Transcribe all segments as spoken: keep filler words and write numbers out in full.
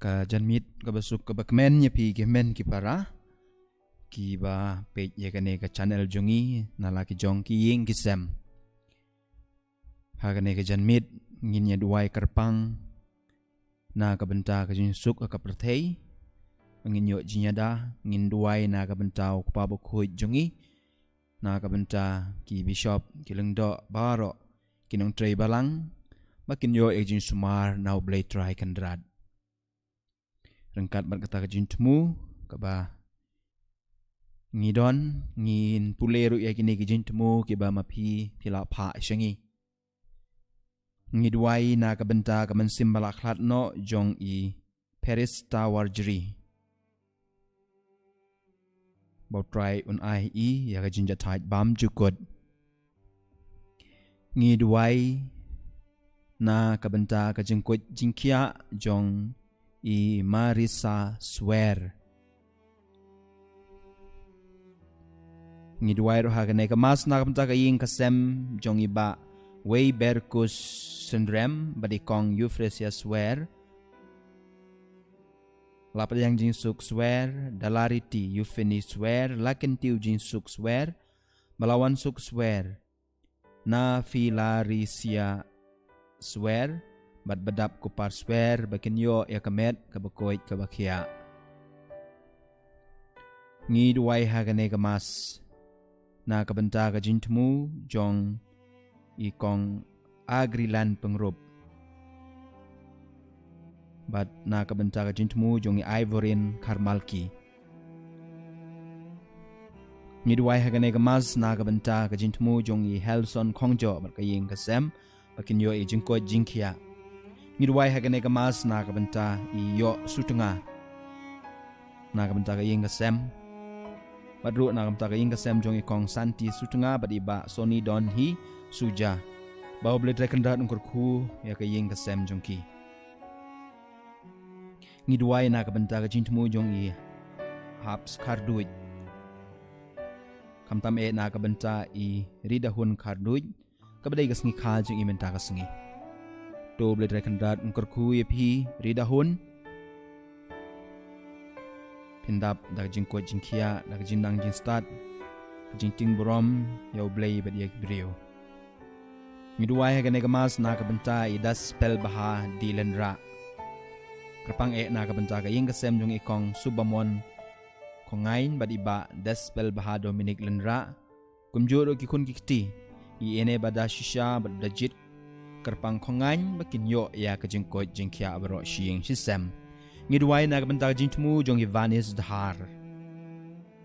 Ka janmiet kaba suk kaba kmen ïa phi ki hynmen ki para kiba peit ïa kane ka channel jong ngi na la ki jong ki ïing ki sem. Ha kane ka janmiet ngin ïa duwai kyrpang na ka bynta ka jingsuk ha ka pyrthei. Ngin ïoh jingïada, ngin duwai na ka bynta u Kpa Bakhuid jong ngi, na ka bynta ki bishop, ki lyngdoh baroh, ki nongtrei balang, ba kin ïoh ïa ka jingsumar na U Blei Trai Kynrad. Ryngkat bad kata ka jingthmu kaba ngi don, ngin pule ruh ïa kine ki jingthmu kiba ma phi phi la phah sha ngi. Ngi duwai na ka bynta ka mynsiem ba la khlad noh jong i Perista Warjri. Ba U Trai un ai ïa ka jingjahthait bymjukut. Ngi duwai na ka bynta ka jingkoit jingkhiah jong i Marisa Swer. Ngi duwai ruh ha kane ka mass na ka bynta ka ïing ka sem jong i Bah Weiberkus Synrem bad i Kong Euphrasia Swer. La pdiang jingsuk Swer, Dalariti Euphini Swer, la kyntiew jingsuk Swer, ba la wan suk Swer, na Philarisia Swer, bad ba dap Kupar Swer, ba kin ïoh ïa ka met kaba koit kaba khiah. Ngi duwai ha kane ka mass na ka bynta ka jingthmu jong i Kong Agrilan Pyngrope bad na ka bynta ka jingthmu jong i Ivorin Kharmalki. Ngi duwai ha kane ka mass na ka bynta ka jingthmu jong i Helson Khongjo bad ka ïing ka sem, ba kin ïoh ïa ka jingkoit jingkhiah. Ngi duwai ha kane ka mass na ka bynta i Ïoh Sutnga, na ka bynta ka ïing ka sem, bad ruh na ka bynta ka ïing ka sem jong i Kong Santi Sutnga bad i Bah Soni Don Hi Suja, ba U Blei Trai Kynrad un kyrkhu ïa ka ïing ka sem jong ki. Ngi duwai na ka bynta ka jingthmu jong i Haps Kharduid. Khamtam eh na ka bynta i Ridahun Kharduid, kaba dei ka sngi kha jong i mynta ka sngi. To U Blei Trai Kynrad un kyrkhu ïa phi Ridahun. Phin dap da ka jingkoit jingkhiah, da ka jingnang jingstad, ka jingtieng burom ïa U Blei bad ïa ki briew. Ngi duwai ha kane ka mass na ka bynta i Daspelbaha D Lynrah. Kyrpang eh na ka bynta ka ïing ka sem jong i Kong Subamon Khongaiñ bad i Bah Daspelbaha Dominic Lynrah. Kumjuh ruh ki khun ki kti, i Ene Bada Shisha bad Dajit Kyrpang Khongaiñ, ba kin ïoh ïa ka jingkoit jingkhiah baroh shi ïing shi sem. Ngi duwai na ka bynta ka jingthmu jong i Vanis Dhar.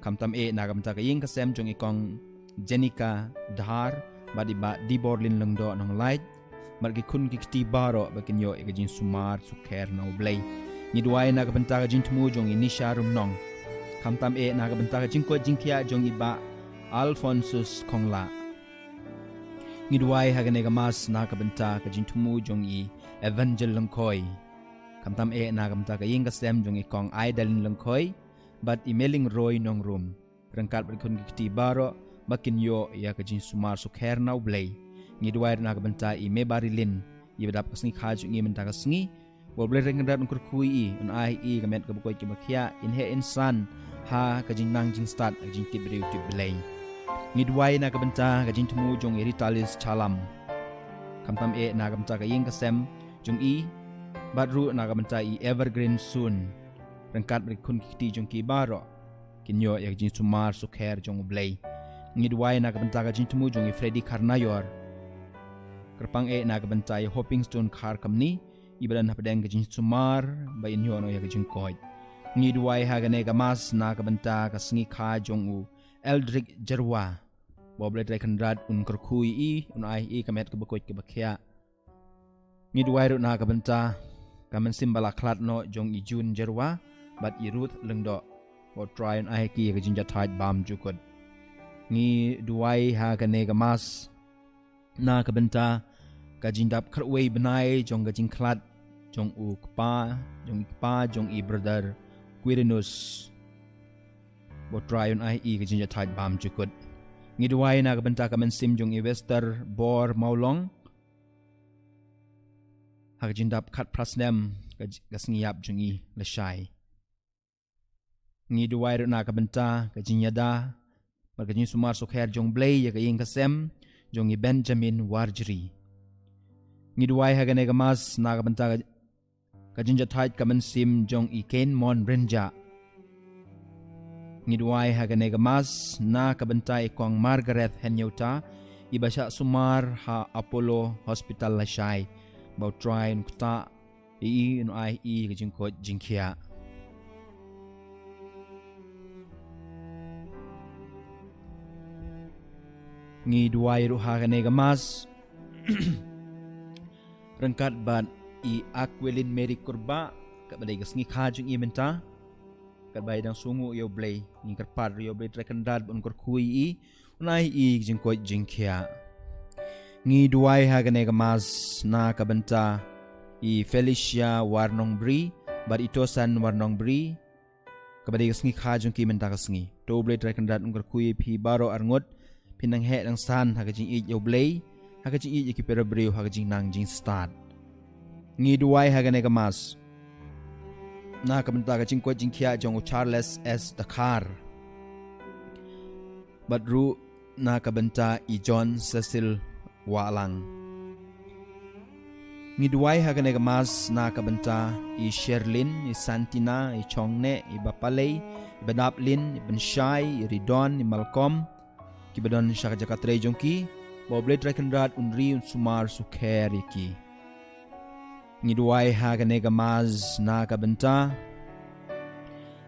Khamtam eh na ka bynta ka ïing ka sem jong i Kong Jenika Dhar bad i Bah Diborlin Lyngdoh Nonglait, bad ki khun ki kti baroh ba kin ïoh ïa ka jingsumar sukher na U Blei. Ngi duwai na ka bynta ka jingthmu jong i Nisha Rumnong. Khamtam eh na ka bynta ka jingkoit jingkhiah jong i Bah Alphonsus Khonglah. Ngi duwai ha kane ka mass na ka bynta ka jingthmu jong i Evangel Lyngkhoi. Khamtam eh na ka bynta ka ïing ka sem jong i Kong Aidalin Lyngkhoi bad i Meling Roi Nongrum, ryngkat bad ki khun ki kti baroh, ba kin ïoh ïa ka jingsumar sukher na U Blei. Ngi duwai ruh na ka bynta i Mebarilin, iba dap ka sngi kha jong i mynta ka sngi, ba U Blei Trai Kynrad un kyrkhu ïa i, un ai ïa i ka met kaba koit kaba khiah, in heh in san ha ka jingnang jingstad, ha ka jingtip briew tip Blei. Ngi duwai na ka bynta ka jingthmu jong i Ritalis Chalam. Khamtam eh na ka bynta ka ïing ka sem jong i, bad ruh na ka bynta i Evergreen Sun, ryngkat bad ki khun ki kti jong ki baroh, kin ïoh ïa ka jingsumar sukher jong U Blei. Ngi duwai na ka bynta ka jingthmu jong i Freddy Kharnaior. Kyrpang eh na ka bynta i Hopingstone Kharkamni, iba don hapdeng ka jingsumar, ba in ïoh noh ïa ka jingkoit. Ngi duwai ha kane ka mass na ka bynta ka sngi kha jong u Eldrick Jyrwa, ba U Blei Trai Kynrad un kyrkhu ïa i, un ai ïa i ka met kaba koit kaba khiah. Ngi duwai ruh na ka bynta ka mynsiem ba la khlad noh jong i June Jyrwa bad i Ruth Lyngdoh, ba U Trai un ai ïa ki ïa ka jingjahthait bymjukut. Ngi duwai ha kane ka mass na ka bynta ka jingdap khatwei bnai jong ka jingkhlad jong u kpa, jong i kpa jong i brother Quirinus, ba U Trai un ai ïa i ka jingjahthait bymjukut. Ngi duwai na ka bynta ka mynsiem jong i Wester Bor Mawlong, ha ka jingdap khatphra snem ka, ka sngi ïap jong i lashai. Ngi duwai ruh na ka bynta ka jingïada bad ka jingsumar sukher jong Blei ïa ka ïing ka sem jong i Benjamin Warjri. Ngi duwai ha kane ka mass na ka bynta ka, ka jingjahthait ka mynsiem jong i Ken Mon Rynjah. Ngi duwai ha kane ka mass na ka bynta i Kong Margaret Hynñiewta, i ba shah sumar ha Apollo Hospital lashai, ba U Trai un ktah ïa i, un ai ïa i ka jingkoit jingkhiah. Ngi duwai ruh ha kane ka mass ryngkat bad i Aquilin Mary Kurbah, katba dei ka sngi kha jong i mynta, katba i dang sngewnguh ïa U Blei. Ngi kyrpad ruh ïa U Blei Trai Kynrad ba un kyrkhu ïa i, un ai ïa i ka jingkoit jingkhiah. Ngi duwai ha kane ka mass na ka bynta i Felicia Warnongbri bad i Tosan Warnongbri, katba dei ka sngi kha jong ki mynta ka sngi. To U Blei Trai Kynrad un kyrkhu ïa phi baroh arngut, phin nang heh nang san ha ka jingïeit ïa U Blei, ha ka jingïeit ïa ki para briew, ha ka jingnang jingstad. Ngi duwai ha kane ka mass na ka bynta ka jingkoit jingkhiah jong u Charles S Dkhar bad ruh na ka bynta i John Cecil Wahlang. Ngi duwai ha kane ka mass na ka bynta i Sherlyn, i Santina, i Chongneh, i Bapalei, i Badaplin, i Bynshai, i Ridon, i Malcolm, kiba don sha ka jaka trei jong ki, ba U Blei Trai Kynrad un ri un sumar sukher ïa ki. Ngi duwai ha kane ka mass na ka bynta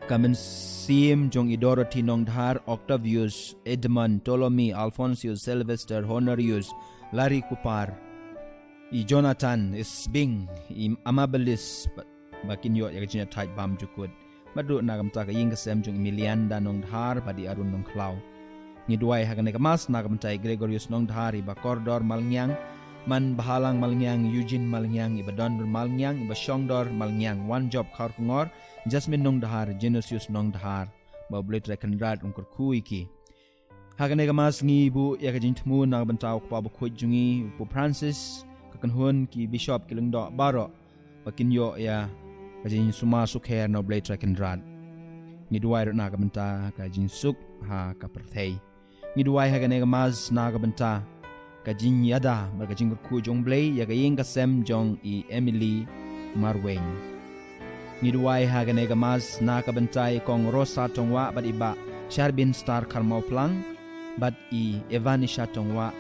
ka mynsiem jong i Dorothy Nongdhar, Octavius, Edmund, Ptolemy, Alphonsius, Sylvester, Honorius, Larry Kupar, i Jonathan, i Sbing, i Amabilis, ba, ba kin ïoh ïa ka jingïathait bymjukut. Bad ruh na ka bynta ka ïing ka sem jong i Milianda Nongdhar bad i Arun Nongkhlaw. Ngi duwai ha kane ka mass na ka bynta i Gregorius Nongdhar, i Bakordor Malngiang, Man Bahalang Malngiang, Eugene Malngiang, i Badondur Malngiang, i Bashongdor Malngiang, Wanjop Kharkongor, Jasmine Nongdhar, Genosius Nongdhar, ba U Blei Trai Kynrad un kyrkhu ïa ki. Ha kane ka mass ngi buh ïa ka jingthmu na ka bynta u kpa bakhuid jong ngi u Pope Francis, ka kynhun, ki bishop, ki lyngdoh baroh, ba kin ïoh ïa ka jingsumar sukher na U Blei Trai Kynrad. Ngi duwai ruh na ka bynta ka jingsuk ha ka pyrthei. Ngi duwai ha kane ka mass na ka bynta ka jingïada bad ka jingkyrkhu jong U Blei ïa ka ïing ka sem jong i Emily Marwein. Ngi duwai ha kane ka mass na ka bynta i Kong Rosa Tongwah bad i Bah Sharbin Star Kharmawphlang bad i Evanisha Tongwah,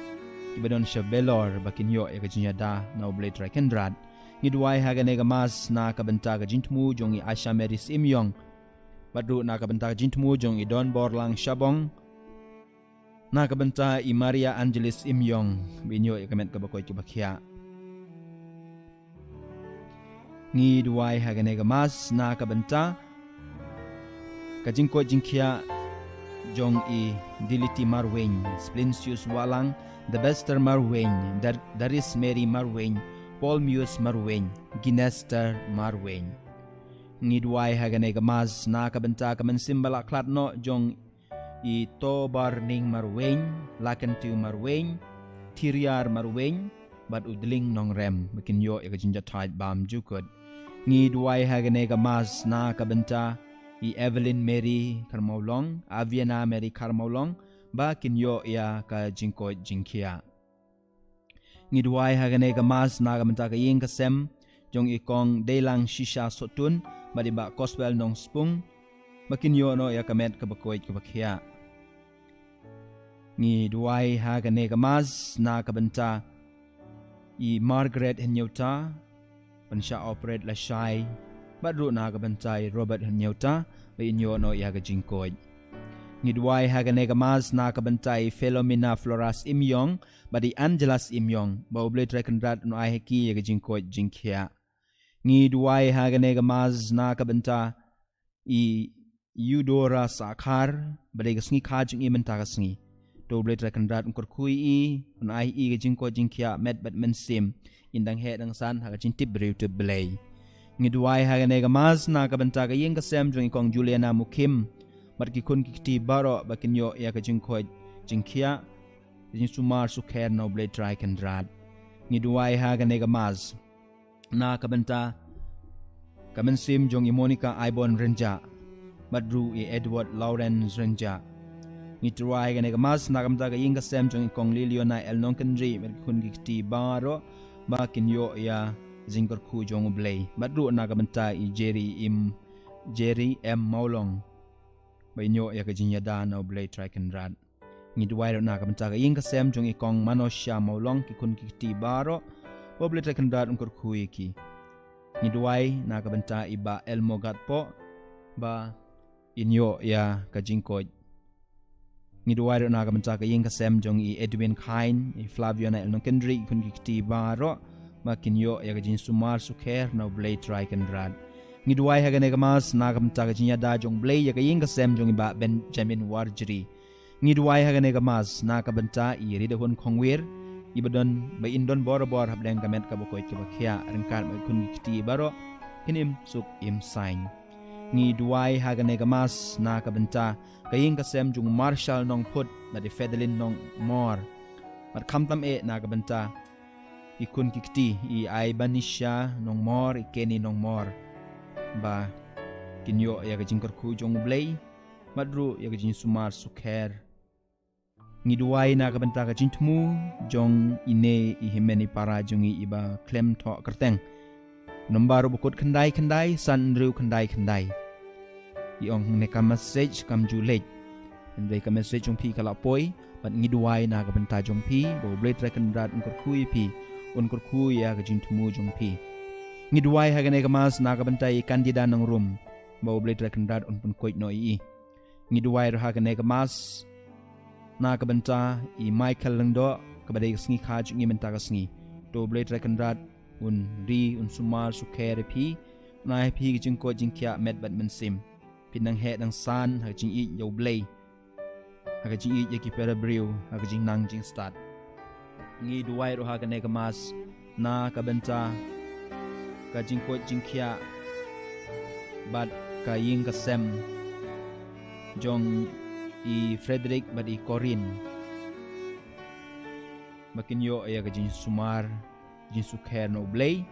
kiba don sha Vellore, ba kin ïoh ïa ka jingïada na U Blei Trai Kynrad. Ngi duwai ha kane ka mass na ka bynta ka jingthmu jong i Asha Mary Syiemiong bad ruh na ka bynta ka jingthmu jong i Donborlang Shabong, na ka bynta i Maria Angelis Syiemiong, ba in ïoh ïa ka met kaba koit kaba khiah. Ngi duwai ha kane ka mass na ka bynta ka jingkoit jingkhiah jong i Diliti Marwein, Splinsius Wahlang, Debester Marwein, Dar-, Daris Mary Marwein, Paul Muse Marwein, Ginester Marwein. Ngi duwai ha kane ka mass na ka bynta ka mynsiem ba la khlad noh jong i Tobarning Marwein, Lakentiew Marwein, Thiriar Marwein bad u Dling Nongrem, ba kin ïoh ïa ka jingïathait bymjukut. Ngi duwai ha kane ka mass na ka bynta i Evelyn Mary Kharmawlong, Aviana Mary Kharmawlong, ba kin ïoh ïa ka jingkoit jingkhiah. Ngi duwai ha kane ka mass na ka bynta ka ïing ka sem jong i Kong Deilang Shisha Sohtun bad i Bah Coswell Nongspung, ba kin ïoh noh ïa ka met kaba koit kaba khiah. Ngi duwai ha kane ka mass na ka bynta i Margaret Hynñiewta, ban shah operate lashai, bad ruh na ka bynta i Robert Hynñiewta, ba in ïoh noh ïa ka jingkoit. Ngi duwai ha kane ka mass na ka bynta i Philomena Flora Syiemiong bad i Angela Syiemiong, ba U Blei Trai Kynrad un ai ha ki ïa ka jingkoit jingkhiah. Ngi duwai ha kane ka mass na ka bynta i Eudora Sahkhar, ba dei ka sngi kha jong i mynta ka sngi. To U Blei Trai Kynrad un kyrkhu ïa i, un ai ïa i ka jingkoit jingkhiah met bad mynsiem, in dang heh dang san ha ka jingtip briew tip Blei. Ngi duwai ha kane ka mass na ka bynta ka ïing ka sem jong i Kong Juliana Mukhim bad ki khun ki kti baroh, ba kin ïoh ïa ka jingkoit jingkhiah, ka jingsumar sukher na U Blei Trai Kynrad. Ngi duwai ha kane ka mass na ka bynta ka mynsiem jong i Monica Aibon Rynjah bad ruh i Edward Lawrence Rynjah. Ngi duwai ha kane ka Mass na ka bynta ka ïing ka sem jong i Kong Liliana L Nongkynrih bad ki khun ki kti baroh ba kin ïoh ïa ka jingkyrkhu jong U Blei, bad ruh na ka bynta i Jerry Im Jerry M Mawlong ba in ïoh ïa ka jingïada na U Blei Trai Kynrad. Ngi duwai ruh na ka bynta ka ïing ka sem jong i Kong Manosha Mawlong, ki khun ki kti baroh, ba U Blei Trai Kynrad un kyrkhu ïa ki. Ngi duwai na ka bynta i Bah Elmo Gatpoh ba in ïoh ïa ka jingkoit. Ngi duwai ruh na ka bynta ka ïing ka sem jong i Edwin Khain, i Flaviana L Nongkynrih, ki khun ki kti baroh ba kin ïoh ïa ka jingsumar sukher na U Blei Trai Kynrad. Ngi duwai ha kane ka Mass na ka bynta ka jingïada jong U Blei ïa ka ïing ka sem jong i Bah Benjamin Warjri. Ngi duwai ha kane ka Mass na ka bynta i Ridahun Khongwir, i ba don, ba in don borabor hapdeng ka met kaba koit kaba khiah, ryngkat bad ki khun ki kti baroh kin im suk im saiñ. Ngi duwai ha kane ka Mass na ka bynta ka ïing ka sem jong u Marshal Nongphut bad i Fedelin Nongmor, bad khamtam eh na ka bynta i khun ki kti, i Aibanisha Nongmor, i Kenny Nongmor, ba kin ïoh ïa ka jingkyrkhu jong U Blei bad ruh ïa ka jingsumar sukher. Ngi duwai na ka bynta ka jingthmu jong ine i hynmen i para jong ngi i Bah Khlem Thoh Kyrteng. Nombar u ba kut khyndai khyndai san hynriew khyndai khyndai. I ong hangne ka message kam ju leit, hynrei ka message jong phi ka la poi, bad ngi duwai na ka bynta jong phi ba U Blei Trai Kynrad un kyrkhu ïa phi, un kyrkhu ïa ka jingthmu jong phi. Ngi duwai ha kane ka Mass na ka bynta i Candida Nongrum ba U Blei Trai Kynrad un pynkoit noh ïa i. Ngi duwai ruh ha kane ka Mass na ka bynta i Michael Lyngdoh, kaba dei ka sngi kha jong ngi mynta ka sngi. To U Blei Trai Kynrad un ri, un sumar sukher ïa phi, un ai ïa phi ka jingkoit jingkhiah met bad mynsiem. Phin nang heh nang san ha ka jingïeit ïa U Blei, ha ka jingïeit ïa ki para briew, ha ka jingnang jingstad. Ngi duwai ruh ha kane ka Mass na ka bynta ka jingkoit jingkhiah bad ka ïing ka sem jong i Frederick bad i Corinne, ba kin ïoh ïa ka jingsumar jingsukher na U Blei.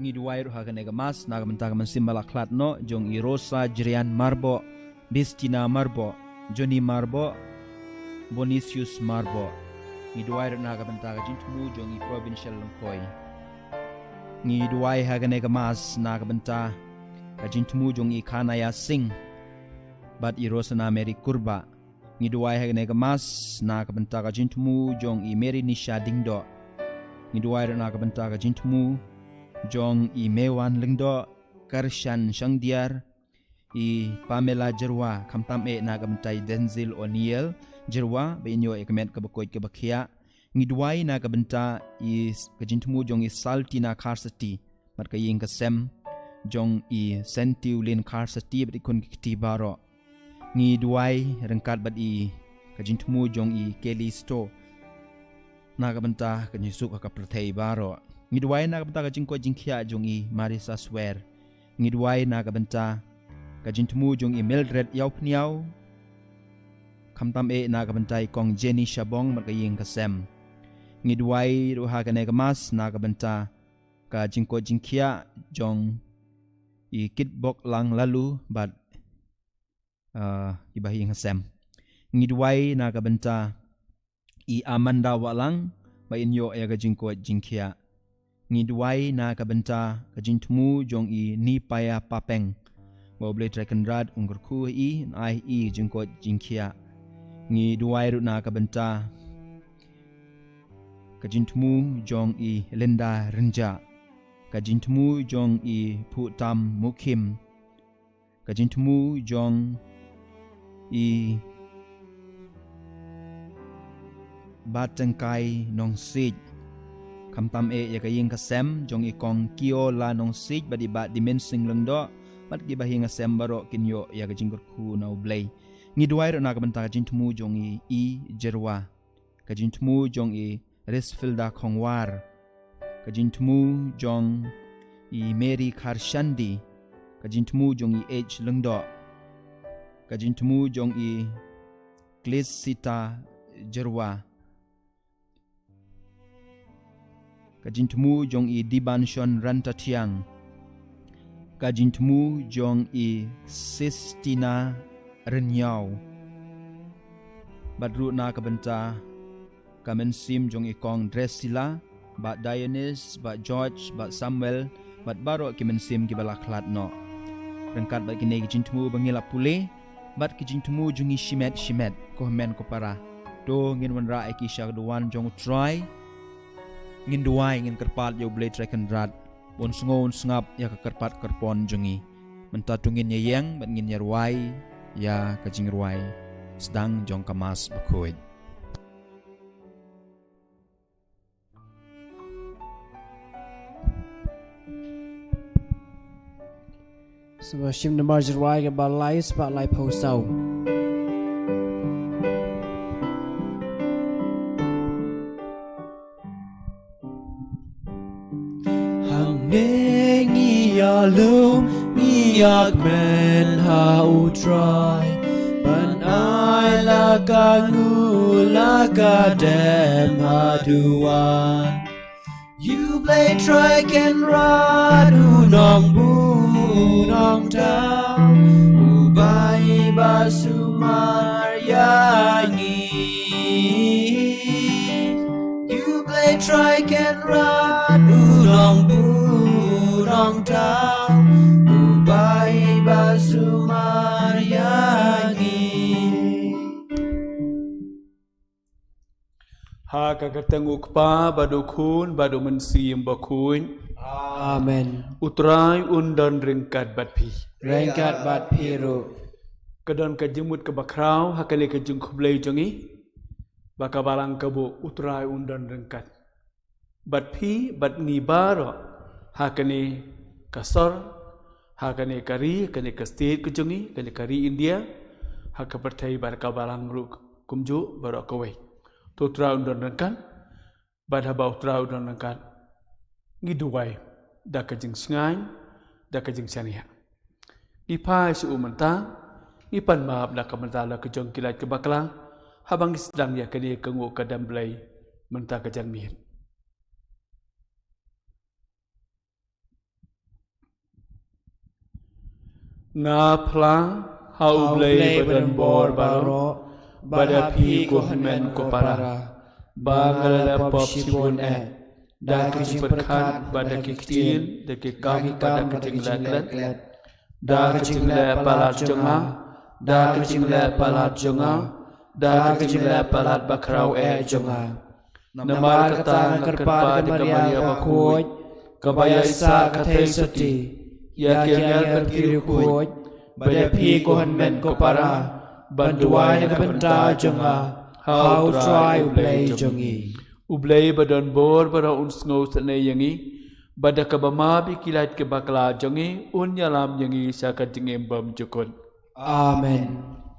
Ngi duwai ruh ha kane ka Mass na ka bynta ka mynsiem ba la khlad noh jong i Rosa Jrian Marboh, Bistina Marboh, Johnny Marboh, Bonisius Marboh. Ngi duwai ruh na ka bynta ka jingthmu jong i Provincial Lyngkhoi. Ngi duwai ha kane ka Mass na ka bynta ka jingthmu jong i Khanaya Singh bad i Rosana Mary Kurbah. Ngi duwai ha kane ka Mass na ka bynta ka jingthmu jong i Mary Nisha Lyngdoh. Ngi duwai ruh na ka bynta ka jingthmu jong i Mewan Lyngdoh, Karshan Shangdiar, i Pamela Jyrwa, khamtam eh na ka bynta i Denzil O'Neil Jyrwa, ba in ïoh ïa ka met kaba koit kaba khiah. Ngi duwai na ka bynta i s-, ka jingthmu jong i Saltina Kharsati bad ka ïing ka sem jong i Sentiulin Kharsati bad i khun ki kti baroh. Ngi duwai ryngkat bad i ka jingthmu jong i Kelly Sto na ka bynta ka jingsuk ha ka pyrthei baroh. Ngi duwai na ka bynta ka jingkoit jingkhiah jong i Marisa Swer. Ngi duwai na ka bynta ka jingthmu jong i Mildred Ïawphniaw, khamtam eh na ka bynta i Kong Jenny Shabong bad ka ïing ka sem. Ngi duwai ruh ha kane ka Mass na ka bynta ka jingkoit jingkhiah jong i Kitbok Lang Lalu bad, ah, i ba ïing ka sem. Ngi duwai na ka bynta i Amanda Wahlang ba in ïoh ïa ka jingkoit jingkhiah. Ngi duwai na ka bynta ka jingthmu jong i Nipaya Papeng, ba U Blei Trai Kynrad un kyrkhu ïa i, un ai ïa i jingkoit jingkhiah. Ngi duwai ruh na ka bynta ka jingthmu jong i Linda Rynjah, ka jingthmu jong i Phutam Mukhim, ka jingthmu jong i Batengkai Nongsiej, khamtam eh ïa ka ïing ka sem jong i Kong Kiola Nongsiej bad i Bah Dimensing Lyngdoh, bad ki ba ïing ka sem baroh kin ïoh ïa ka jingkyrkhu na U Blei. Ngi duwai ruh na ka bynta ka jingthmu jong i, i Jyrwa, ka jingthmu jong i Risfilda Khongwar, ka jingthmu jong i Mary Kharshandi, ka jingthmu jong i H Lyngdoh, Ka jingthmu jong i Klisita Jerwa. Ka jingthmu jong i Dibanshon Rantatiang. Ka jingthmu jong i Sistina Rynniaw. Bad ruh na ka bynta ka mynsiem jong i kong Drusilla, Bah Dionis, Bah George, Bah Samuel, bad baroh ki mynsiem kiba la khlad noh. Ryngkat bad kine ki jingthmu ba ngi la pule, bad ki jingthmu jong ngi shimet shimet, ko hynmen ko para. To ngin wanrah ïa ki sha ka duwan jong U Trai. Ngin duwai, ngin kyrpad ïa U Blei Trai Kynrad un sngew un sngap ïa ka kyrpad kyrpon jong ngi. Mynta to ngin ïa ïeng bad ngin ïa rwai ïa ka jingrwai sdang jong ka Mass Bakhuid. Sngewbha shim namar jingrwai kaba lai spah laiphew saw. Hangne ngi ïalum, ngi ïakmen ha U Trai, ban ai la ka nguh, la ka dem haduh wan. U Blei Trai Kynrad, U Nongbuh, U Nongthaw, U Blei ba sumar ïa ngi. U Blei Trai Kynrad, U Nongbuh, U Nongthaw, U Blei ba sumar ïa ngi. Ha ka kyrteng U Kpa bad U Khun bad U Mynsiem Bakhuid. Amen. U Trai un don ryngkat bad phi. Ryngkat bad phi ruh. Ka don ka jingmut kaba khraw ha kane ka jingkhublei jong ngi, ba ka Balang ka buh, U Trai un don ryngkat bad phi bad ngi baroh ha kane ka sor, ha kane ka ri, kane ka state ka jong ngi, kane ka ri India, ha ka pyrthei bad ka Balang ruh kumjuh baroh kawei. To U Trai un don ryngkat, bad haba U Trai un don ryngkat, ngi duwai da ka jingshngaiñ, da ka jingshaniah. Ngi phai sha u mynta, ngi pan map na ka bynta la ka jong ki lait ki bakla, haba ngi sdang ïa kane ka nguh ka dem Blei mynta ka janmiet. Nga phla ha U Blei ba don bor baroh, bad ha phi ko hynmen ko para, ba nga la leh pop shibun eh, da ki jingpyrkhat bad da ki ktien, da ki kam bad da ki jingleh klet, da ki jingleh palat jong nga, da ki jingleh palat jong nga, da ki jingleh palat bakhraw eh jong nga. Namar kata nga kyrpad ïa ka Maria Bakhuid, kaba ïaisah ka theisotti, ïa ki angel bad ki riewkhuid, bad ïa phi ko hynmen ko para, ban duwai na ka bynta jong nga ha U Trai U Blei jong ngi. U Blei ba don bor baroh un sngewsynei ïa ngi, bad da kaba map ïa ki lait ki bakla jong ngi un ïalam ïa ngi sha ka jingim bymjukut. Amen.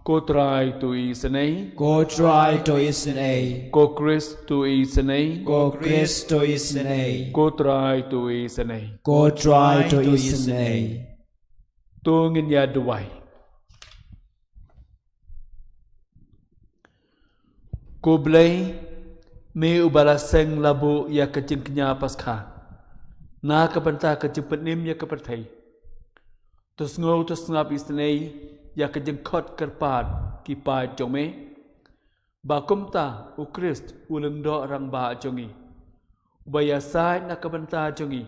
Ko Trai to isynei. Ko Trai to isynei. Ko Khrist to isynei. Ko Khrist to isynei. Ko Trai to isynei. Ko Trai to isynei. To ngin ïa duwai. Ko Blei, me uba la seng la buh ïa ka jingkñia Paskha na ka bynta ka jingpynim ïa ka pyrthei. To sngew to sngap isynei ïa ka jingkhot kyrpad ki paid jong me. Ba kumta U Khrist U Lyngdoh Rangbah jong ngi, uba ïasaid na ka bynta jong ngi,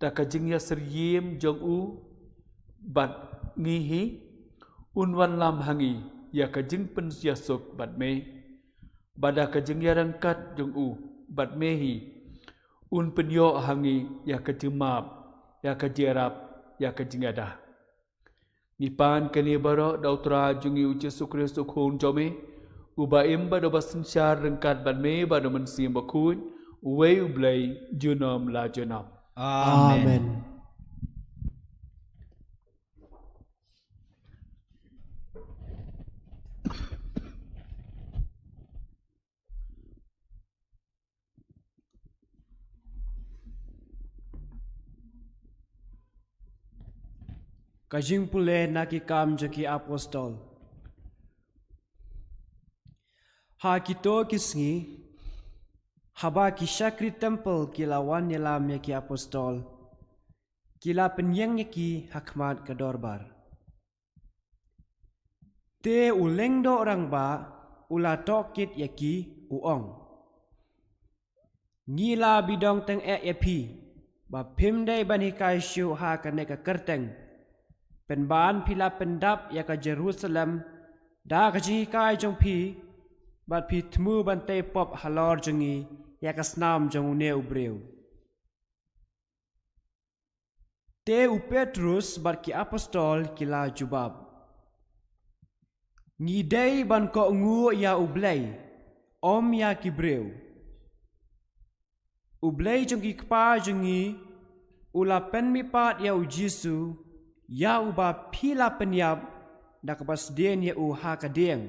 da ka jingïasyriem jong u bad ngi hi, un wanlam ha ngi ïa ka jingpynïasuk bad me. Bad da ka jingïaryngkat jong u bad me hi, un pynïoh ha ngi ïa ka jingmap, ïa ka jingïarap, ïa ka jingïada. Ngi pan kane baroh da U Trai jong ngi U Jisu Khrist U Khun jong me, uba im bad uba synshar ryngkat bad me bad U Mynsiem Bakhuid, uwei U Blei, junom la junom. Amen. Amen. Ka jingpule na Ki Kam jong ki Apostol. Ha kito ki sngi, haba ki shakri templ ki la wan ïalam ïa ki apostol, ki la pynïeng ïa ki ha khmat ka dorbar. Te u lyngdoh rangbah u la tohkit ïa ki, u ong: Ngi la bidong teng eh ïa phi ba phim dei ban hikai shuh ha kane ka kyrteng, pynban phi la pyndap ïa ka Jerusalem da ka jinghikai jong phi, bad phi thmu ban tei pop halor jong ngi ïa ka snam jong une u briew. Te u Petrus bad ki apostol ki la jubab: Ngi dei ban kohnguh ïa U Blei, ym ïa ki briew. U Blei jong ki kpa jong ngi u la pynmihpat ïa u Jisu, ïa uba phi la pynïap da kaba sdien ïa u ha ka dieng.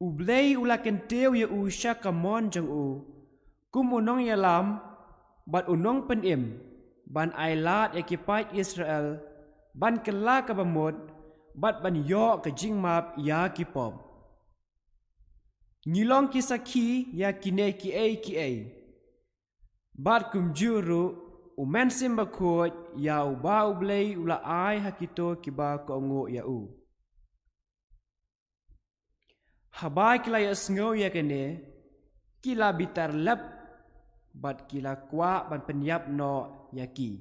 U Blei u la kyntiew ïa u sha ka mon jong u kum u nongïalam bad u nongpynim, ban ailad ïa ki paid Israel ban kylla kaba mut bad ban ïoh ka jingmap ïa ki pop. Ngi long ki sakhi ïa kine kiei kiei. Bad kumjuh ruh U Mynsiem Bakhuid ïa uba U Blei u la ai ha kito kiba kohnguh ïa u. Haba ki la ïohsngew ïa kane, ki la bitar lep bad ki la kwah ban pynïap noh ïa ki.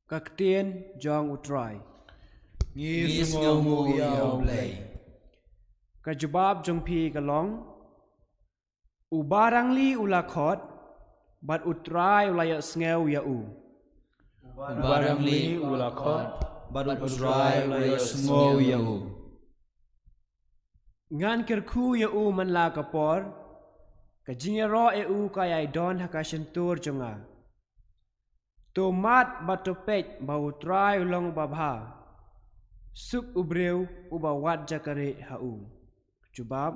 Ka ktien jong U Trai. Ngi sngewnguh ïa U Blei. Ka jubab jong phi ka long: Uba rangli u la khot, bad U Trai u la ïohsngew ïa u. Uba rangli u la khot, bad U Trai u la ïohsngew ïa u. Ngan kyrkhu ïa u man la ka por, ka jingïaroh ïa u ka ïai don ha ka shyntur jong nga. To mad bad to peit ba U Trai u long babha. Suk u briew uba wad jakarieh ha u. Jubab: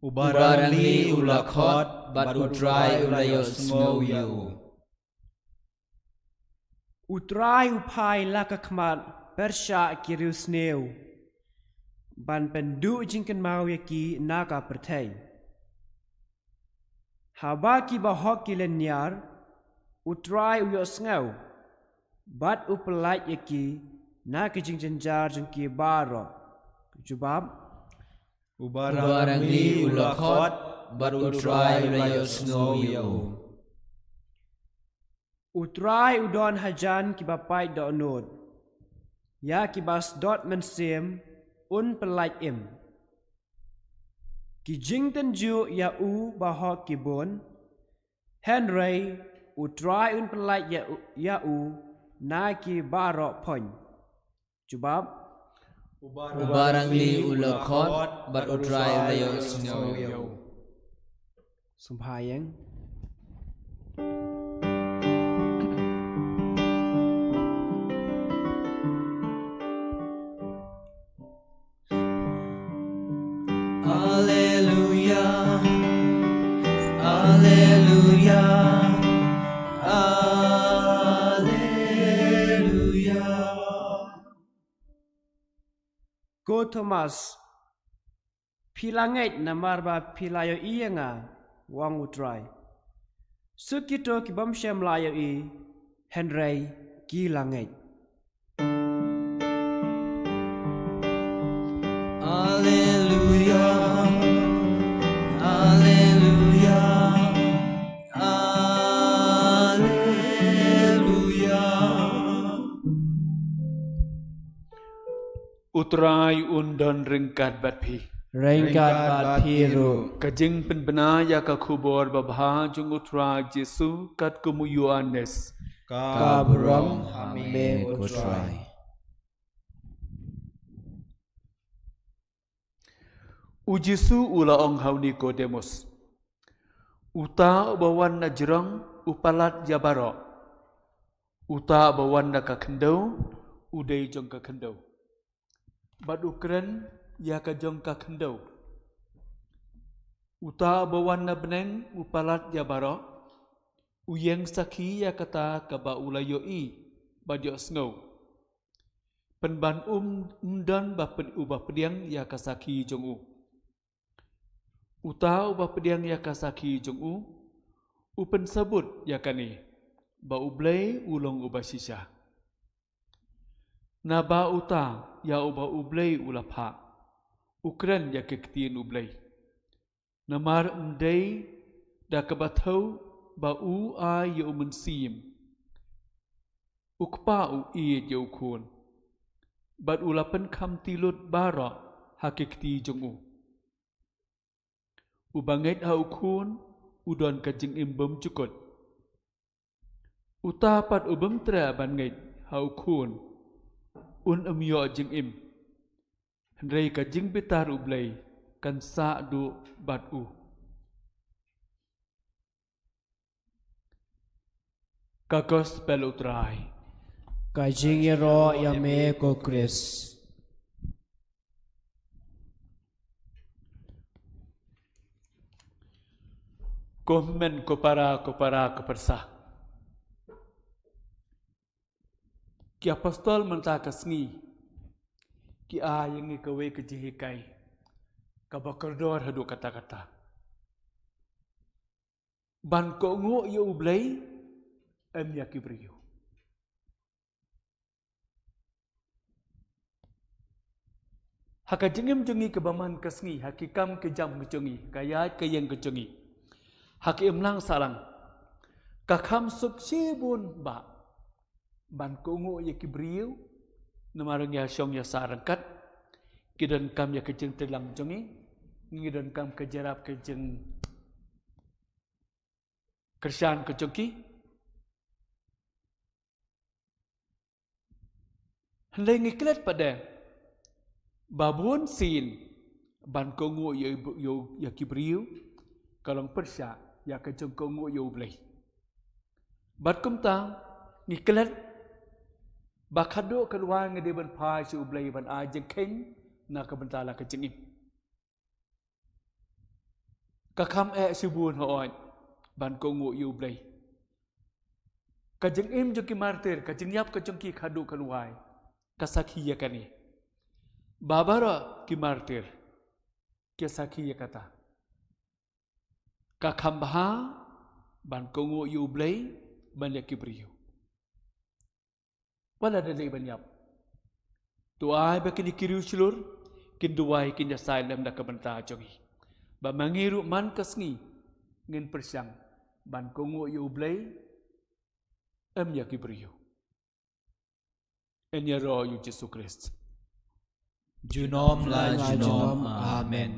Uba rangli u la khot, bad U Trai u la ïohsngew ïa u. U Trai u phai la ka khmat pyrshah ki riewsniew, ban pynduh jingkynmaw ïa ki na ka pyrthei. Haba ki bahok ki lynñiar, U Trai u ïohsngew, bad u pyllait ïa ki na ki jingjynjar jong ki baroh. Jubab: Uba rangli u la khot, bad U Trai u la ïohsngew ïa u. U Trai u don hajan kiba pait dohnud, ïa kiba sdot mynsiem un pyllait im. Ki jingtynjuh ïa u bahok ki bun, hynrei U Trai un pyllait ïa u, ïa u na ki baroh pon. Jubab: Uba rangli u la khot, bad U Trai u la ïohsngew ïa u. Sngewbha ïeng. Alleluia, alleluia, alleluia. Ko Thomas, phi la ngeit namar ba phi la ïohi ïa nga, u ong U Trai. Suk kito ki bym shym la ïohi, hynrei ki la ngeit. Alleluia, alleluia, alleluia. U Trai un don ryngkat bad phi. Ryngkat bad phi ruh. Ka jingpynbna ïa ka khubor babha jong U Trai Jisu katkum u Ïoannis. Ka burom ha me ko Trai. U Jisu u la ong ha u Nikodemus: Uta uba wan na jrong u palat ïa baroh. Uta uba wan na ka khyndew u dei jong ka khyndew, bad u kren ïa ka jong ka khyndew. Uta uba wan na bneng u palat ïa baroh, u ïeng sakhi ïa kata kaba u la ïohi bad ïohsngew. pynban um, um don ba pyn-, uba pdiang ïa ka sakhi jong u. Uta uba pdiang ïa ka sakhi jong u, u pynsabut ïa kane, ba U Blei u long uba shisha. Naba uta ïa uba U Blei u la phah, u kren ïa ki ktien U Blei. Namar ym dei da kaba thew ba u ai ïa u Mynsiem. U Kpa u ïeit ïa u Khun, bad u la pynkham ti lut baroh ha ki kti jong u. Uba ngeit ha u Khun, u don ka jingim bymjukut. Uta pat u bym treh ban ngeit ha u Khun, un ym ïoh jingim. Hynrei ka jingbitar U Blei kan sah duh bad u. Ka Gospel U Trai. Ka jingïaroh ïa me ko Khrist. Ko hynmen, ko para, ko para, ko pyrsa. Ki apostol mynta ka sngi ki ai ïa ngi kawei ka jinghikai kaba kordor haduh katta katta. Ban kohnguh ïa U Blei, em ïa ki briew. Ha ka jingim jong ngi kaba man ka sngi, ha ki kam ki jam ki jong ngi, ka ïaid ka ïeng ki jong ngi, ha ki imlang sahlang, ka kham suk shibun ba ban kohnguh ïa ki briew. Namar ngi ïa shong ïa sah ryngkat, ki donkam ïa ka jingtreilang jong ngi, ngi donkam ka jingïarap, ka jingkyrshan ka jong ki. Hynrei ngi klet pat de ba bun sien ban kohnguh ïa, ïa, ïa ki briew ka long pyrshah ïa ka jingkohnguh ïa U Blei. Bad kumta ngi klet ba khadduh khadwai ngi dei ban phai sha U Blei ban ai jingkheiñ na ka bynta la ka jingim. Ka kham eh shibun hooid ban kohnguh ïa U Blei. Ka jingim jong ki martir, ka jingïap ka jong ki khadduh khadwai ka sakhi ïa kane. Ba baroh ki martir ki sakhi ïa kata. Ka kham bha ban kohnguh ïa U Blei ban ïa ki briew. Wat la da lei ban ïap, to ai ba kine ki riewshlur kin duwai, kin ïasaid lem da ka bynta jong ngi. Ba ma ngi ruh man ka sngi ngin pyrshang ban kohnguh ïa U Blei, em ïa ki briew. Yn ïaroh ïa U Jisu Khrist. Junom la junom. Amen.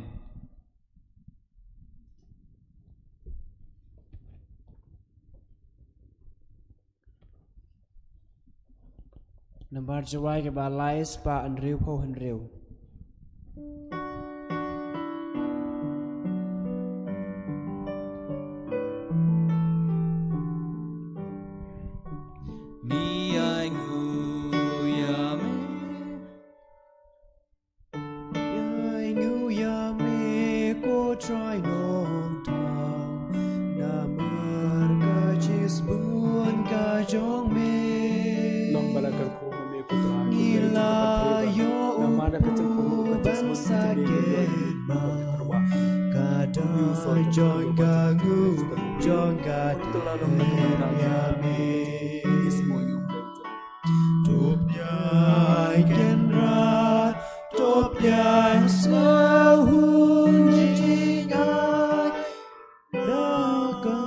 Nambar Jowai kaba lai spah hynriew phew hynriew. Ngi ainguh ïa me. Ainguh ïa me ko Trai Nongthaw, namar ka jingshibun ka jong me. Long ba la kyrkhu ma me ko Trai, ngi la ïoh u ban sa kynmaw ka dak jong ka nguh jong ka dem ïa me. To pdiang Kynrad, to pdiang sngewhun jingai, da ka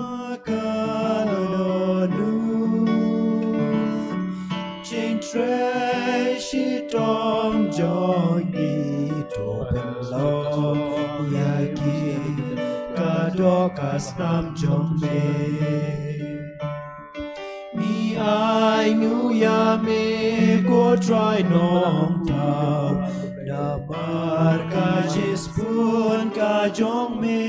kano nud jingtrei shitom jong ngi, to pynlong ïa ki ka doh ka snam jong me. Ngi ainguh ïa me ko Trai Nongthaw, namar ka jingshibun ka jong me.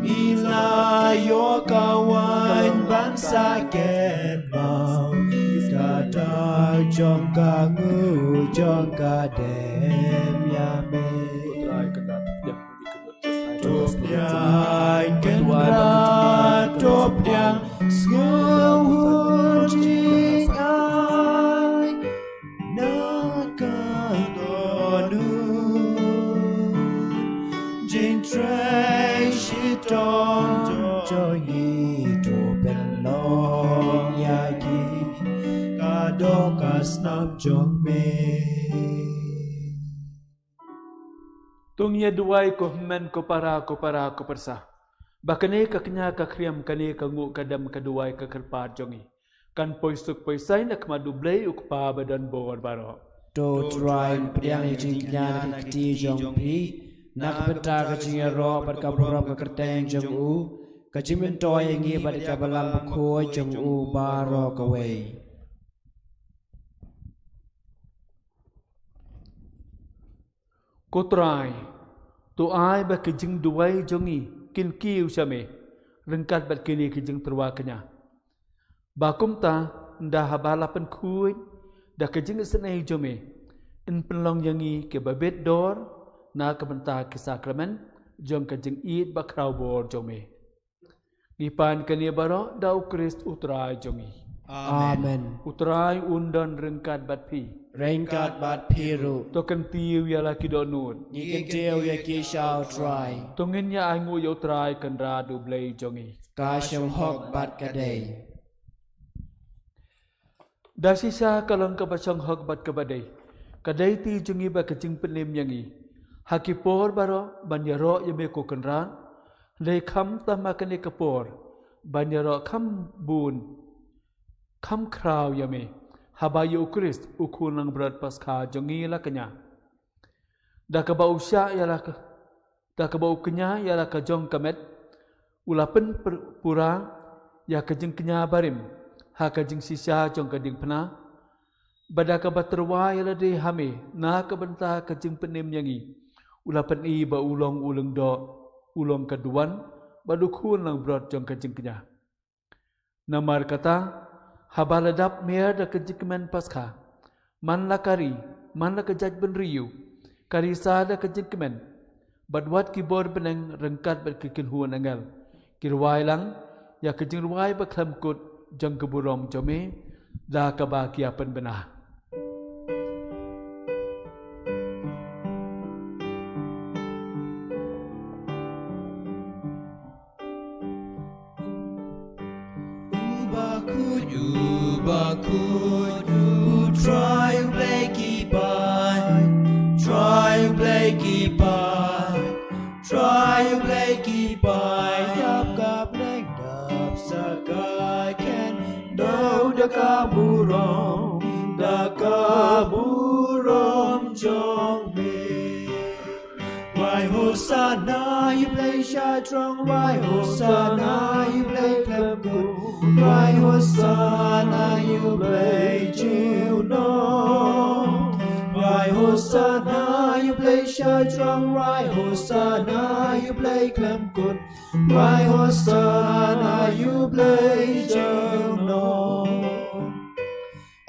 Ngi la ïoh ka waiñ ban sa kynmaw, ka dak jong ka nguh jong ka dem ïa me. To pdiang Kynrad, to pdiang sngewhun jingai, snam jong me. To ngin ïa duwai ko hynmen ko para ko para ko pyrsa, ba kane ka kñia ka khriam, kane ka nguh ka dem ka duwai ka kyrpad jong ngi kan poi suk poi saiñ na khmat U Blei U Kpa ba don bor baroh. To Trai, pdiang ïa ka jingkñia na ka kti jong phi, na ka bynta ka jingïaroh bad ka burom ka kyrteng jong u, ka jingmyntoi ïa ngi bad ïa ka balang bakhuid jong u baroh kawei. Ko Trai, to ai ba ki jingduwai jong ngi kin kiew sha me ryngkat bad kine ki jingtyrwa kñia, ba kumta, ynda haba la pynkhuid da ka jingisynei jong me, yn pynlong ïa ngi kiba bit dor na ka bynta ki sakramen jong ka jingïeit bakhraw bor jong me. Ngi pan kane baroh da U Khrist U Trai jong ngi. Amen. U Trai un don ryngkat bad phi. Ryngkat bad phi ruh. To kyntiew ïa la ki dohnud. Ngi kyntiew ïa ki sha U Trai. To ngin ïa ainguh ïa U Trai Kynrad U Blei jong ngi. Ka shong hok bad ka dei. Da shisha ka long kaba shong hok bad kaba dei. Ka dei ti jong ngi bad ka jingpynim ïa ngi ha ki por baroh ban ïaroh ïa me ko Kynrad. Dei kham tam ha kane ka por ban ïaroh kham bun, kham khraw ïa me, haba ïa U Khrist U Khun Langbrot Paskha jong ngi la kñia. Da kaba u shah ïa la ka, da kaba u kñia ïa la ka jong ka met, u la pynpura ïa ka jingkñia barim ha ka jingshisha jong ka diengphna. Bad da kaba tyrwa ïa lade ha me na ka bynta ka jingpynim ïa ngi, u la pyni ba u long u lyngdoh, u long ka duwan bad U Khun Langbrot jong ka jingkñia. Namar kata, haba la dap mier da ka jingkmen Paskha, man la ka ri, man la ka jaitbynriew, ka risa da ka jingkmen, bad wat ki bor bneng ryngkat bad ki kynhun angel ki rwai lang ïa ka jingrwai bakhlem kut jong ka burom jong me, da kaba ki ïa pynbna. U bakhuid, u bakhuid, U Trai U Blei ki paid, Trai U Blei ki paid, Trai U Blei ki paid, dap ka bneng dap sa ka khyndew da ka burom, da ka burom jong me. Rwai Hosanna ïa U Blei sha jrong, rwai Hosanna ïa U Blei khlem kut, rwai Hosanna ïa U Blei junom. Rwai Hosanna ïa U Blei sha jrong, rwai Hosanna ïa U Blei khlem kut, rwai Hosanna ïa U Blei junom.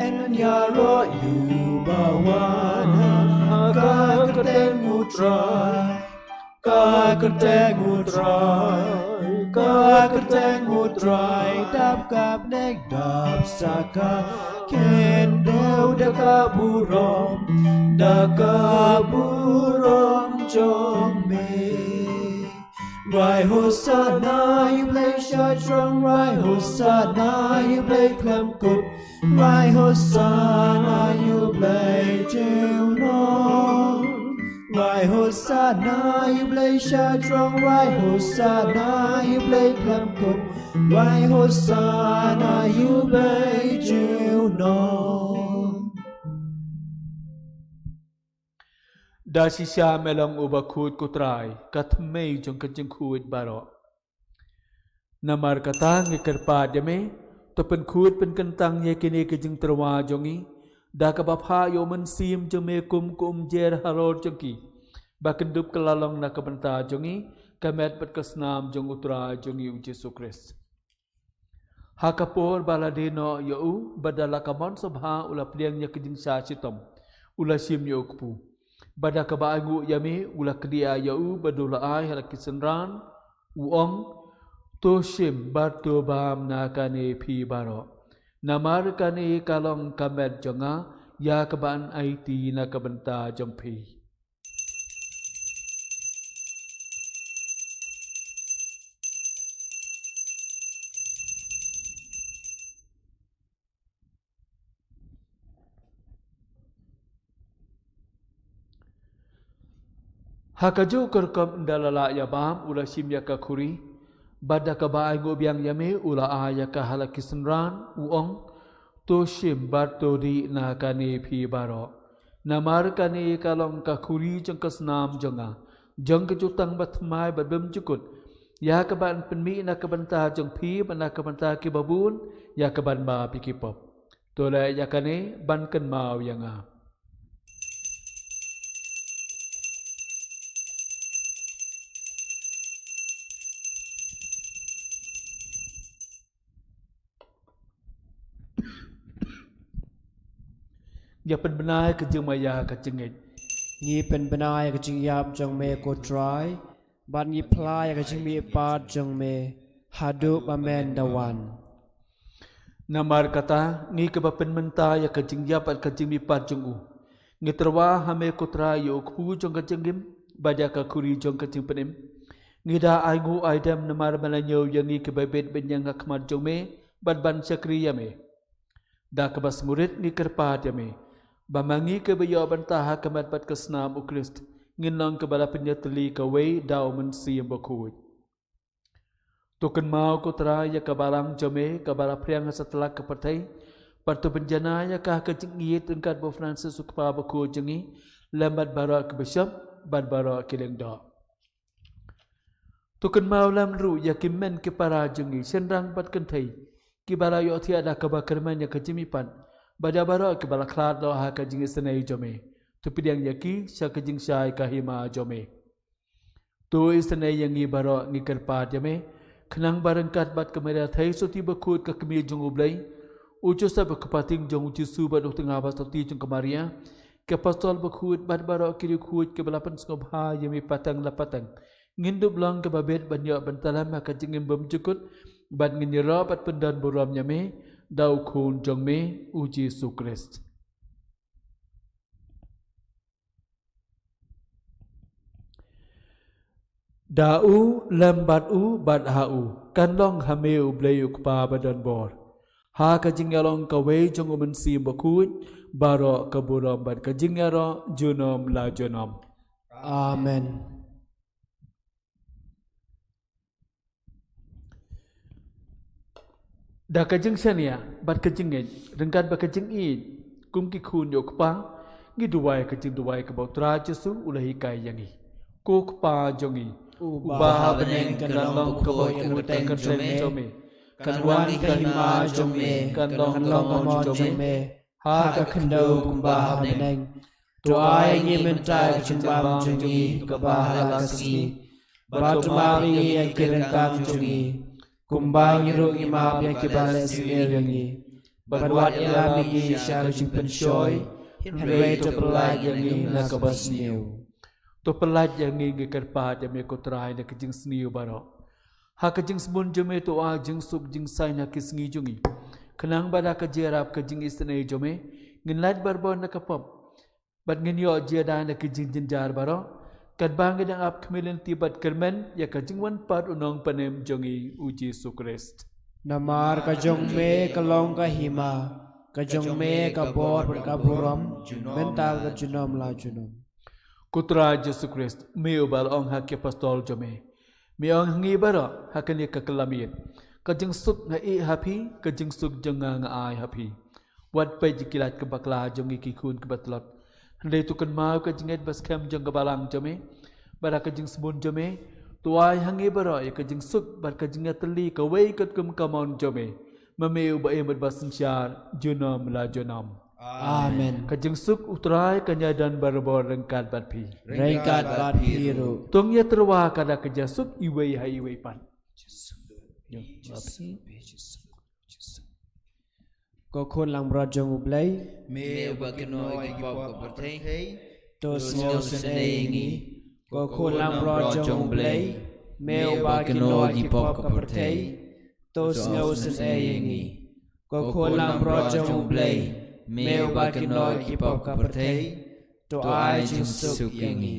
Yn ïaroh ïa u ba wan ha ka kyrteng U Trai, ka kyrteng U Trai, ka kyrteng U Trai, dap ka bneng dap sa ka khyndew da ka burom, da ka burom jong me. Rwai Hosanna ïa U Blei sha jrong, rwai Hosanna ïa U Blei khlem kut, rwai Hosanna ïa U Blei junom. Rwai Hosanna ïa U Blei sha jrong, rwai Hosanna ïa U Blei khlem kut, rwai Hosanna ïa U Blei junom. Da shisha me long u bakhuid ko Trai, ka thymmei jong ka jingkhuid baroh. Namar kata ngi kyrpad ïa me, to pynkhuid pynkyntang ïa kine ki jingtyrwa jong ngi da kaba phah ïa u Mynsiem jong me kum ka umjer halor jong ki, ba kin dup kylla long na ka bynta jong ngi ka met bad ka snam jong U Trai jong ngi U Jisu Khrist. Ha ka por ba la die noh ïa u, bad da la ka mon sngewbha u la pdiang ïa ka jingshah shitom, u la shim ïa u kpu. Bad da kaba ainguh ïa me u la kdiah ïa u bad u la ai ha la ki synran, u ong, to shim bad to bam na kane phi baroh. Namar kane ka long ka met jong nga, ïa kaba yn aiti na ka bynta jong phi. Ha kajuh ka rukom ynda la lah ïa bam, u la shim ïa ka khuri, bad da kaba ainguh biang ïa me, u la ai ïa ka ha la ki synran, u ong: To shim bad to dih na kane phi baroh. Namar kane ka long ka khuri jong ka snam jong nga, jong ka jutang bathymmai bad bymjukut, ïa kaba yn pynmih na ka bynta jong phi bad na ka bynta kiba bun, ïa kaban map ïa ki pop. To leh ïa kane ban kynmaw ïa nga. Ïa pynbna ïa ka jingmaïa ka jingngeit. Ngi pynbna ïa ka jingïap jong me, ko Trai, bad ngi phla ïa ka jingmihpat jong me haduh ba men da wan. Namar kata, ngi kiba pynmynta ïa ka jingïap bad ka jingmihpat jong u, ngi tyrwa ha me, ko Trai, ïa u kpu jong ka jingim bad ïa ka khuri jong ka jingpynim. Ngi da ainguh aidem namar ba la ñiew ïa ngi kiba bit ba ñiang ha khmat jong me bad ban shakri ïa me. Da kaba sngewrit ngi kyrpad ïa me ba ma ngi kiba ïoh bynta ha ka met bad ka snam u Khrist, ngin long kiba la pynïatylli kawei da u Mynsiem Bakhuid. To kynmaw, ko Trai, ïa ka balang jong me kaba la phriang ha satlak ka pyrthei, bad to pynjanai ïa ka ha ka jingïeit ryngkat bad u Francis u Kpa Bakhuid jong ngi, lem bad baroh ki bishop bad baroh ki lyngdoh. To kynmaw lem ruh ïa ki hynmen ki para jong ngi, shynrang bad kynthei, kiba la ïohthiah da kaba kyrmen ïa ka jingmihpat, bad ïa baroh kiba la khlad noh ha ka jingisynei jong me. To pdiang ïa ki sha ka jingshai ka hima jong me. To isynei ïa ngi baroh, ngi kyrpad ïa me, khnang ba ryngkat bad ka Maria Theisotti Bakhuid, ka Kmie jong u Blei, u Joseph u kpa tieng jong u Jisu bad u tnga ba sotti jong ka Maria, ki apostol bakhuid bad baroh ki riewkhuid kiba la pynsngewbha ïa me pateng la pateng, ngin dup long kiba bit ban ïoh bynta lem ha ka jingim bymjukut, bad ngin ïaroh bad pyndonburom ïa me da u Khun jong me, u Jisu Khrist. Da u, lem bad u, bad ha u, kan long ha me u Blei u Kpa badonbor, ha ka jingïalong kawei jong u Mynsiem Bakhuid, baroh ka burom bad ka jingïaroh junom la junom. Amen. Da ka jingshaniah bad ka jingngeit, ryngkat bad ka jingïeit kum ki khun ïa u Kpa, ngi duwai ka jingduwai kaba u Trai Jisu u la hikai ïa ngi. Ko Kpa jong ngi, uba ha bneng, kan long kaba kyrteng jong me, kan wan ka hima jong me, kan long ka mon jong me ha ka khyndew kumba ha bneng. To ai ngi mynta ka jingbam jong ngi kaba ha la ka sngi. Bad to map ïa ngi ïa ki ryngkang jong ngi, kumba ngi ruh ngi map ïa kiba leh sniew ïa ngi. Bad wat ïalam ïa ngi sha ka jingpynshoi, hynrei to pyllait ïa ngi na kaba sniew. To pyllait ïa ngi, ngi kyrpad ïa me ko Trai, na ka jingsniew baroh. Ha ka jingsbun jong me to ai jingsuk jingsaiñ ha ki sngi jong ngi, khnang ba da ka jingïarap ka jingisynei jong me, ngin lait barabor na ka pop, bad ngin ïoh jia da na ki jingjynjar baroh, katba ngi dang ap khmih lynti bad kyrmen ïa ka jingwan pat u Nongpynim jong ngi u Jisu Khrist. Namar ka jong me ka long ka hima, ka jong me ka bor bad ka burom, mynta bad junom la junom. Ko Trai Jisu Khrist, me uba la ong ha ki apostol jong me, me ong ha ngi baroh ha kane ka kylla miet: Ka jingsuk nga ïeh ha phi, ka jingsuk jong nga nga ai ha phi. Wat peit ïa ki lad ki bakla jong ngi ki khun ki batlot, hynrei to kynmaw ka jingngeit ba skhem jong ka balang jong me. Bad ha ka jingsbun jong me, to ai ha ngi baroh ïa ka jingsuk bad ka jingïatylli kawei katkum ka mon jong me, ma me uba im bad ba synshar junom la junom. Amen. Ka jingsuk u Trai kan ïadon barabor ryngkat bad phi. Ryngkat bad phi ruh. To ngin ïatyrwa ka da ka jingsuk iwei ha iwei pat. Ko khun langbrot jong U Blei, me uba kynnoh ïa ki pop ka pyrthei, to sngewsynei ïa ngi. Ko khun langbrot jong U Blei, me uba kynnoh ïa ki pop ka pyrthei, to sngewsynei ïa ngi. Ko khun langbrot jong U Blei, me uba kynnoh ïa ki pop ka pyrthei, to ai jingsuk ïa ngi.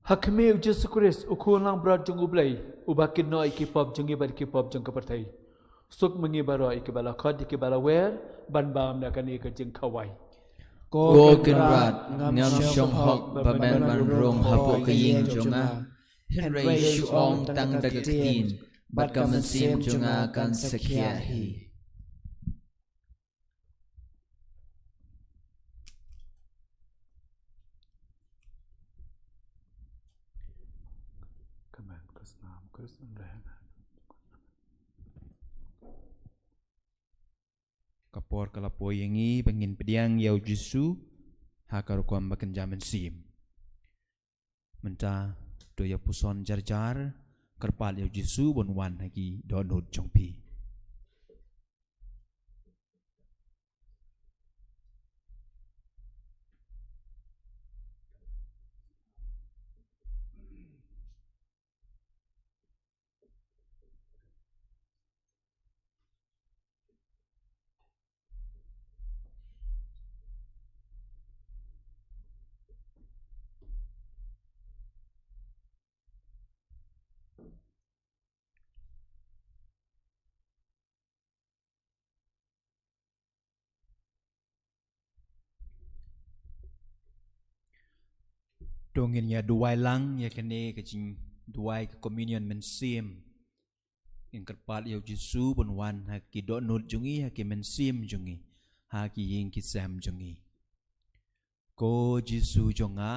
Ha khmih U Jisu Khrist, U Khun langbrot jong U Blei, uba kynnoh ïa ki pop jong ngi bad ki pop jong ka pyrthei. Suk ma ngi baroh ïa kiba la khot, ïa kiba la wer, ban bam na kane ka jingkhawai. Ko Kynrad, ngam shym hok ba men ban rung hapoh ka ïing jong nga. Hynrei shu ong tang da ka ktien, bad ka mynsiem jong nga kan sakhi hi. Ka por ka la poi ïa ngi ba ngin pdiang ïa U Jisu ha ka rukom ba kynja mynsiem. Mynta to ïa puson jar jar, kyrpad ïa U Jisu ban wan ha ki dohnud jong phi. To ngin ïa duwai lang ïa kane ka jingduwai ka communion mynsiem. Ngin kyrpad ïa U Jisu ban wan ha ki dohnud jong ngi, ha ki mynsiem jong ngi, ha ki ïing ki sem jong ngi. Ko Jisu jong nga,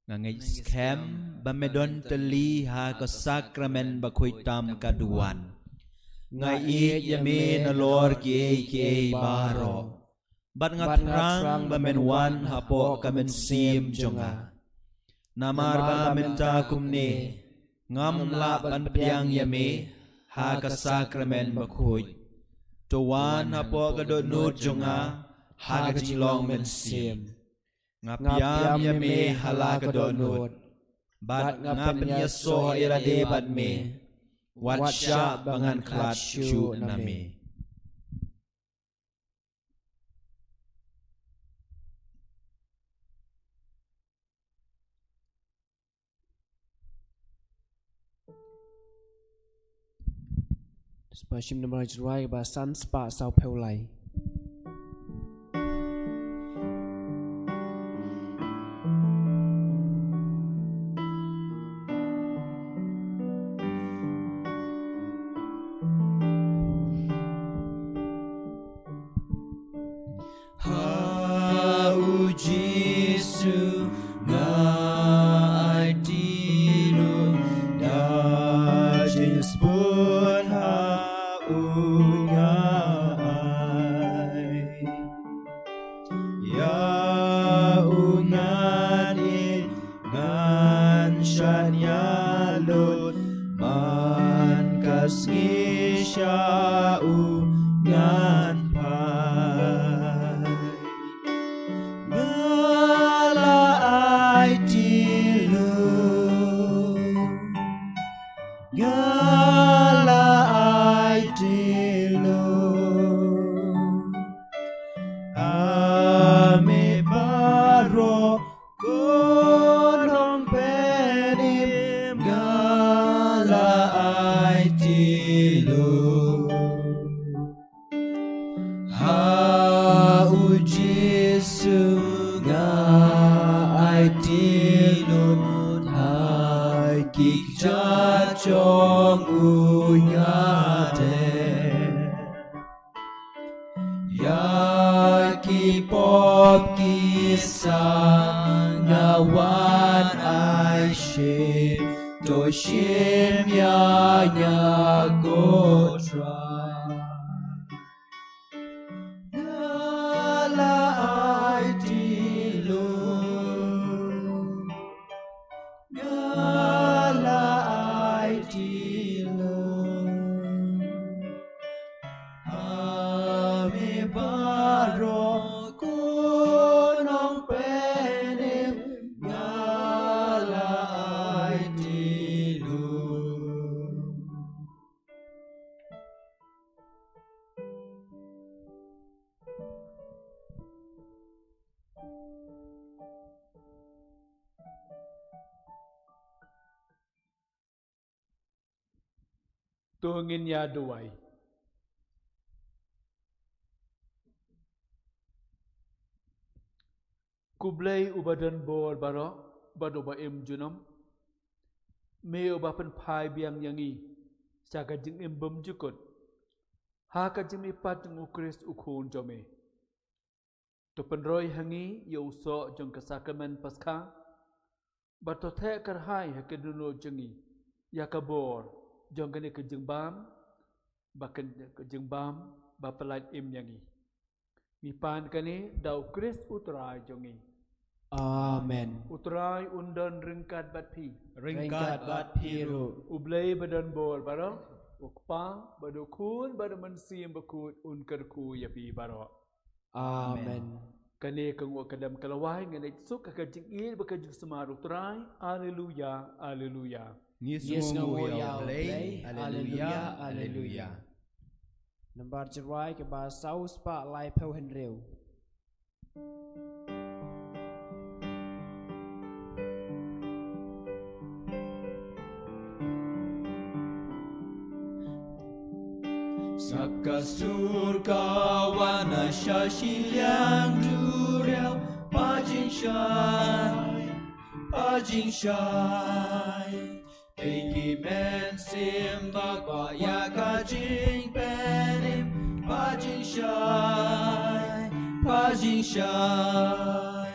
nga ngeit skhem ba me don tylli ha ka sakramen bakhuid tam ka duwan. Nga ïeit ïa me nalor kiei kiei baroh. Bad nga thrang ba men wan hapoh ka mynsiem jong nga. Namar ba mynta kumne, ngam lah ban pdiang ïa me ha ka sakramen bakhuid. To wan hapoh ka dohnud jong nga ha ka jinglong mynsiem. Nga pdiang ïa me ha la ka dohnud. Bad nga pynïasoh ïa lade bad me. Wat shah ba ngan khlad shuh na me. Spah shim namar Jrwai ba san spah saw phew lai. Ha U Jisu nga ai ti lu da jingspun ha u nga ai. Ïa u ngan i ngan shan ïa lut man ka sngi sha u ngan phai. Nga la ai ti lu. Nga la ai ti lu. Ha me baroh ko nongpynim nga la ai ti lu. Ha U Jisu nga ai ti lu ha ki kjat jong u nga te. Ïa ki pop ki sa nga wan ai shim, to shim ïa nga ko Trai. Nga la ai ti lu. Nga la ai ti lu. Ha me baroh ko nongpynim nga la ai ti lu. To ngin ïa duwai. Ko Blei uba don bor baroh, bad uba im junom, me uba pynphai biang ïa ngi sha ka jingim bymjukut ha ka jingmihpat jong u Khrist u Khun jong me. To pynroi ha ngi ïa u soh jong ka Sakramen Paskha, bad to theh kyrhai ha ka dohnud jong ngi ïa ka bor jong kane ka jingbam, ba kane ka jingbam ba pyllait im ïa ngi. Ngi pan kane da u Khrist u Trai jong ngi. Amen. U Trai un don ryngkat bad phi. Ryngkat bad phi ruh. U Blei ba don bor baroh, u Kpa bad u Khun bad u Mynsiem Bakhuid un kyrkhu ïa phi baroh. Amen. Kane ka nguh ka dem ka lawei, ngin ïa suk ha ka jingïeit bad ka jingsumar u Trai. Alleluia, alleluia. Ngi sngewnguh ïa u Blei. Alleluia, alleluia. Nambar jingrwai kaba saw spah laiphew hynriew. Sngap ka sur ka wan na sha shiliang duriaw, Pa jingshai, Pa jingshai. Ïa ki mynsiem ba kwah ïa ka jingpynim, Pa jingshai, Pa jingshai.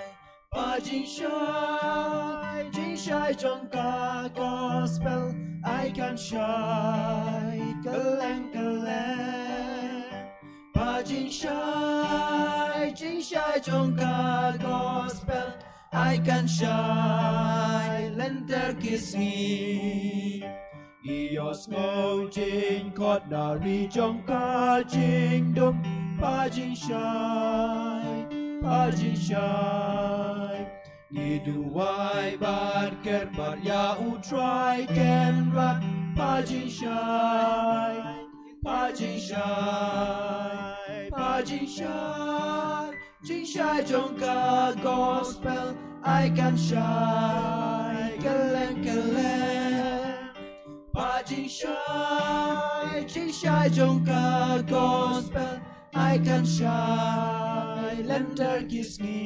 Pa jingshai, jingshai jong ka gospel, ai kan shai kylleng kylleng. Pa jingshai, jingshai jong ka gospel, ai kan shai lynter ki sngi. Ngi ïohsngew jingkhot na ri jong ka jingdum, Pa jingshai, Pa jingshai. Ngi duwai bad kyrpad ïa u Trai Kynrad, Pa jingshai, Pa jingshai, Pa jingshai. Jingshai jong ka gospel, ai kan shai kylleng kylleng. Pa jingshai, jingshai jong ka gospel, ai kan shai lynter ki sngi.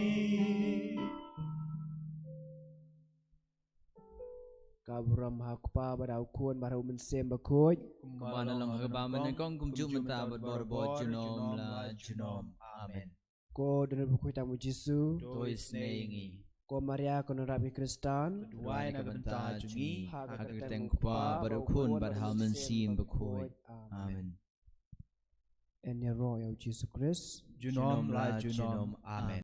Ka burom ha u Kpa bad ha u Khun bad ha u Mynsiem Bakhuid. Kumba la long ha kaba mynnyngkong, kumjuh mynta bad baroh junom la junom. Amen. Ko Dohnud Bakhuid tam u Jisu, to isynei ïa ngi. Ko Maria ko nongrap ki Khristan, duwai na ka bynta jong ngi ha ka kyrteng u Kpa bad u Khun bad ha u Mynsiem Bakhuid. Amen. Yn ïaroh ïa u Jisu Khrist. Junom la junom. Amen.